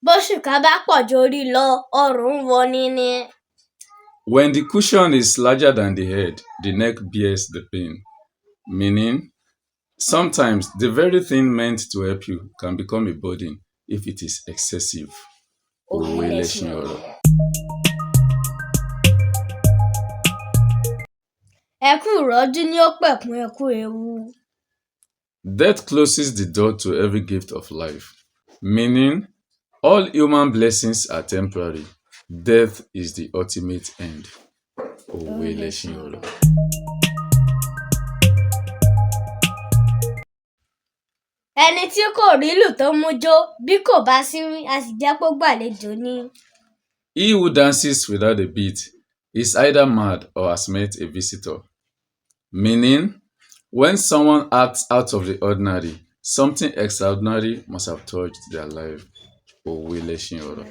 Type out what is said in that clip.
Bóṣùká bá pọ̀ jorí lọ, ọrùn ń roni ni. When the cushion is larger than the head, the neck bears the pain. Meaning, sometimes the very thing meant to help you can become a burden if it is excessive. Òwe lẹṣin ọ̀rọ̀. Ẹkú ìrọ́jú ní ó pẹ̀kun ẹkú ewu. Death closes the door to every gift of life. Meaning, all human blessings are temporary. Death is the ultimate end. Òwe lẹṣin ọ̀rọ̀. Ẹni tí kò rílù tó mú jó, bí kò bá sínwín, á sì jẹ́ pó gbàlejò ni. He who dances without a beat is either mad or has met a visitor. Meaning, when someone acts out of the ordinary, something extraordinary must have touched their life. Òwe lẹṣin ọ̀rọ̀.